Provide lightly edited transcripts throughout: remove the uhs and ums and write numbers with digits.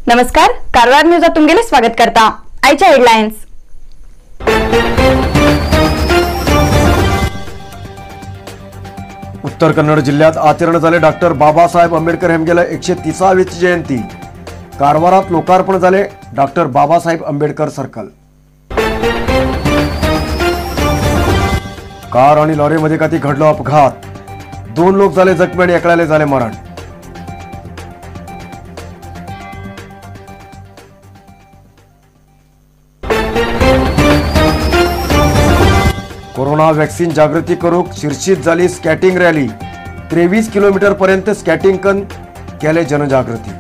नमस्कार, कारवार न्यूजात तुमगेले स्वागत करता। आयच्या हेडलाइन्स। उत्तर कन्नड जिल्ह्यात आचरण झाले डॉक्टर बाबासाहेब आंबेडकर हेमगेला 130वी जयंती। कारवारात लोकार्पण झाले doctor Babasaheb Ambedkar circle. Car आणि लॉरीमध्ये काती घडलो अपघात, 2 लोक झाले जखमी आणि एकट्याला झाले मरण। कोरोना वॅक्सिन जागृती करूक शिर्षित झाली स्केटिंग रॅली। 23 किलोमीटर पर्यंत स्केटिंग कन केले जनजागृती।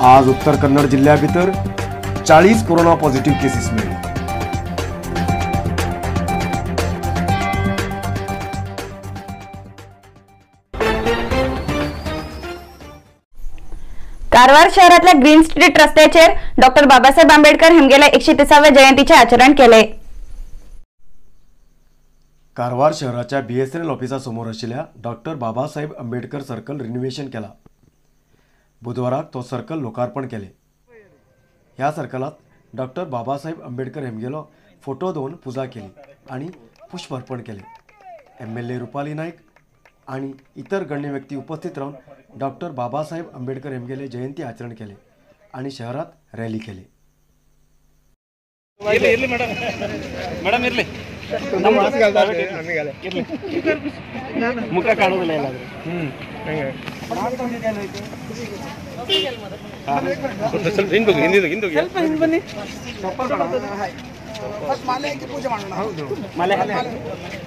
आज उत्तर कन्नड जिल्ह्याभितर 40 कोरोना पॉझिटिव्ह केसेस मिळाले। कारवार शहरातल्या ग्रीन स्ट्रीट रस्त्याचेर डॉक्टर बाबासाहेब आंबेडकर हेमगेला 130व्या जयंतीचे आचरण केले। कारवार शहराच्या बीएसएनएल ऑफिसासमोर आशिल्ल्या doctor Babasaheb Ambedkar circle renovation केला। बुधवाराक तो सर्कल लोकार्पण केले। ह्या सर्कलात डॉक्टर बाबासाहेब आंबेडकर हेमगेलो फोटो दवरून पुजा केली आणि पुष्प अर्पण केले। एमएलए रुपाली नाईक आणि इतर गण्य व्यक्ती उपस्थित राहून डॉक्टर बाबासाहेब आंबेडकर हेमगेले जयंती आचरण केले आणि शहरात रॅली केली।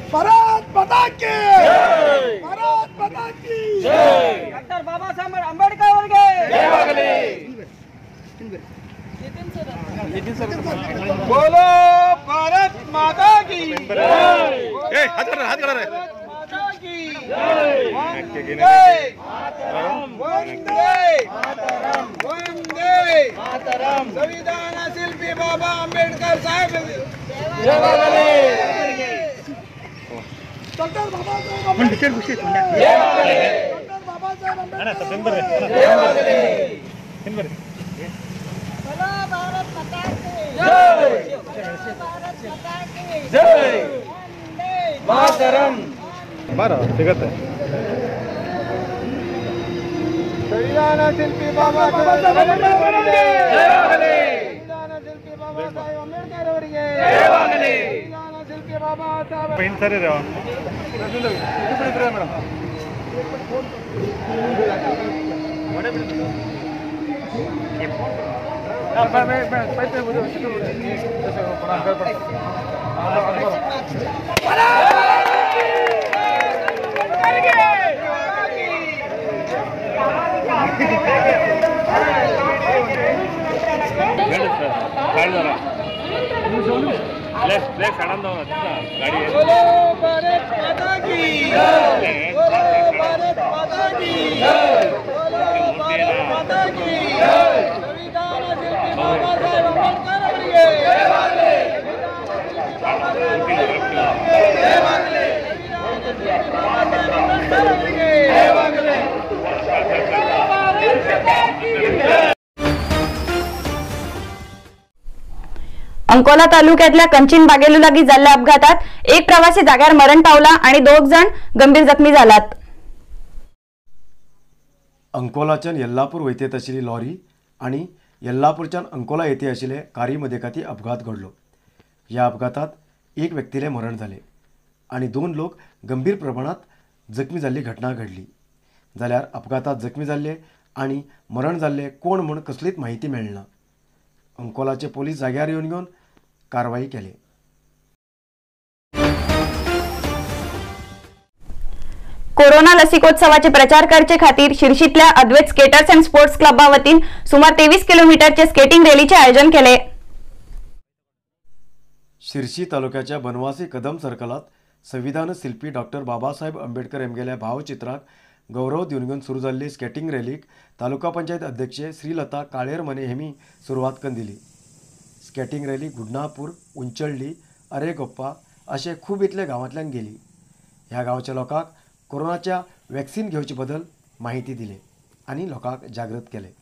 भारत माता की जय, भारत माता की जय, डॉक्टर बाबासाहेब आंबेडकर ಅವರಿಗೆ ಜಯವಾಗಲಿ। बोलो भारत माता की जय। ए हाथ कर, हाथ कर रे। माता की जय। वंदे मातरम, वंदे मातरम, वंदे मातरम। संविधान शिल्पी बाबा आंबेडकर साहेब जयवागली। डॉक्टर बाबासाहेब आंबेडकर जयवागली। डॉक्टर बाबासाहेब आंबेडकर जयवागली। बोलो भारत माता की जय, भारत माता की जय, वंदे मातरम। बारा सिगते संविधान शिल्पी बाबासाहेब आंबेडकर जयवागली। संविधान शिल्पी बाबासाहेब आंबेडकर ಅವರಿಗೆ ಜಯವಾಗಲಿ। ಸಂವಿಧಾನ ಶಿಲ್ಪಿ ಬಾಬಾಸಾहेब ಪೈನ್ ಸರಿ ರೇವ ಮೇಡಮ್ बोलो भारत माता की जय, बोलो भारत माता की जय, बोलो भारत माता की जय। संविधान शिल्पी बाबासाहेब आंबेडकर ಅವರಿಗೆ ಜಯವಾಗಲಿ। ಜಯವಾಗಲಿ। ಬಾಬಾಸಾहेब आंबेडकर ಅವರಿಗೆ ಜಯವಾಗಲಿ। अंकोला तालुक्यातल्या कंचीन बागेलू लागी जाल्ल्या अपघातात एक प्रवासी जाग्यार मरण पावला आणि 2 जण गंभीर जखमी जालात। अंकोलाच्यान येल्लापूर वैतेत आशिल्ली लॉरी आणि येल्लापूरच्यान अंकोला येथे आशिल्ले कारी मदेकाती अपघात घडलो। ह्या अपघातात एक व्यक्तीले मरण जाले आणि 2 लोक गंभीर प्रमाणात जखमी जाल्ली घटना घडली। जाल्यार अपघातात जखमी जाल्ले आणि मरण जाल्ले कोण म्हूण कसलीच माहिती मेळना। अंकोलाचे पोलीस जाग्यार येवन घेवन कारवाई केली। कोरोना लसिकोत्सवाचे प्रचार करचे खातीर शिर्शीतल्या अद्वैत स्केटर्स अँड स्पोर्ट्स क्लबा वतीन सुमार 23 किलोमीटरचे स्केटिंग रॅलीचे आयोजन केले। शिर्शी तालुक्याच्या बनवासी कदम सर्कलात संविधान शिल्पी डॉक्टर बाबासाहेब आंबेडकर हेमगेल्या भावचित्राक गौरव दिवन घेवन सुरू जाल्ली स्केटिंग रॅलीक तालुका पंचायत अध्यक्ष श्रीलता काळेरमने हेमी सुरवात करून दिली। स्केटिंग रॅली गुडनापूर, उंचळ्ळी, अरेगोप्पा अशे खूब इतले गांवांतल्यान गेली। ह्या गांवच्या लोकांक कोरोनाच्या वॅक्सिन घेवचे बदल माहिती दिली आनी लोकांक जागृत केले.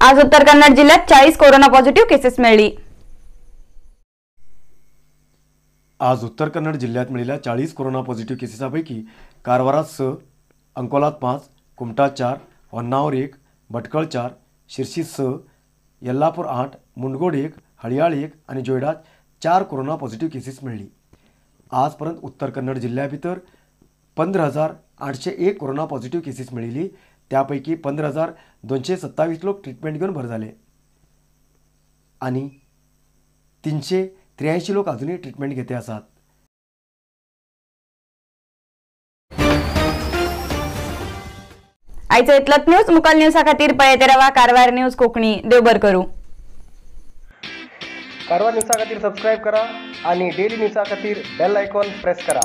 आज उत्तर कन्नड जिल्ह्यात 40 कोरोना पॉझिटिव्ह केसेस मिळाली. आज उत्तर कन्नड जिल्ह्यात मिळालेल्या 40 कोरोना पॉझिटिव्ह केसेसापैकी कारवारात 6, अंकोलात 5, कुमटा 4, होन्नावर 1, भटकळ 4, शिरशी 6, यल्लापूर 8, मुंडगोड 1, हळियाळ 1 आणि जोयडात 4 कोरोना पॉझिटिव्ह केसेस मिळाली. आजपर्यंत उत्तर कन्नड जिल्ह्याभितर 15,801 कोरोना पॉझिटिव्ह केसेस मिळाली. त्यापैकी 15,227 लोक ट्रीटमेंट घेऊन भर झाले आणि 383 लोक अजूनही ट्रीटमेंट घेते आसात. आयचो इतलोच न्यूज. मुकाल न्यूजा खातीर पळयत रावा कारवार न्यूज कोंकणी. देव बर करूं. कारवार न्यूजा खातीर सबस्क्रायब करा आणि डेली न्यूजा खातीर बेल आयकॉन प्रेस करा.